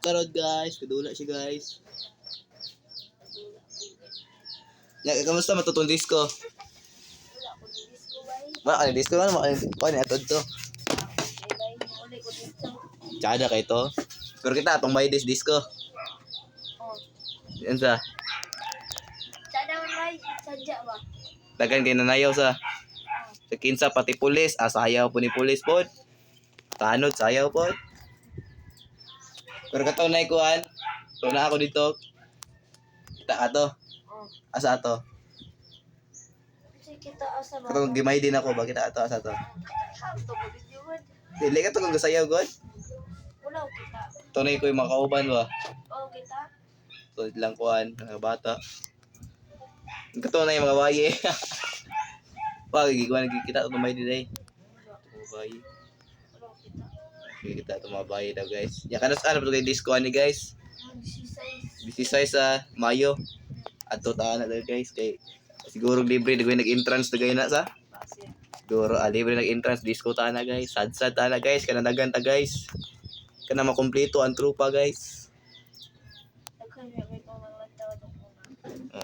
karon, guys. Kadula siya, guys. Ya, kamusta matutong disco? Wala ko ni disco bay. Wala ka ni disco man, wala ka ni atod to. Ay bay, mauli ko dito. Tsada kay to. Pero kita atong may disco. Oh. Yan sa. Sada man bay, sadya ba? Dagan kay nanayaw sa. Oh. Sa kinsa pati pulis, ah, sayaw po ni pulis pod. Tanod sayaw pod. Pero kataw na ikuan. To na ako dito. Kita ato. Oh. Asa ato? Kasi kita asa ba? Katong gimay din ako ba kita ato asa to? Kita ko video man. Dili ka to kung gasayaw god. Wala ko kita. Tunay ko yung mga kauban ba. Oh, kita. Tulad lang kuan, mga bata. Kato na yung mga baye. Wag, gikuan kita ito may diday. Mga baye. Wala ko kita. Kita ito mga baye daw, guys. Ya kanas ano pa disco ani, guys. Mag-size. 16 sa Mayo. Adto ta na daw, guys, kay siguro libre dagay nag-entrance dagay na sa. Base. Siguro ah, libre nag-entrance disco ta na, guys. Sad sad ta na, guys, kanang dagan ta, guys. Kana makumpleto ang trupa, guys.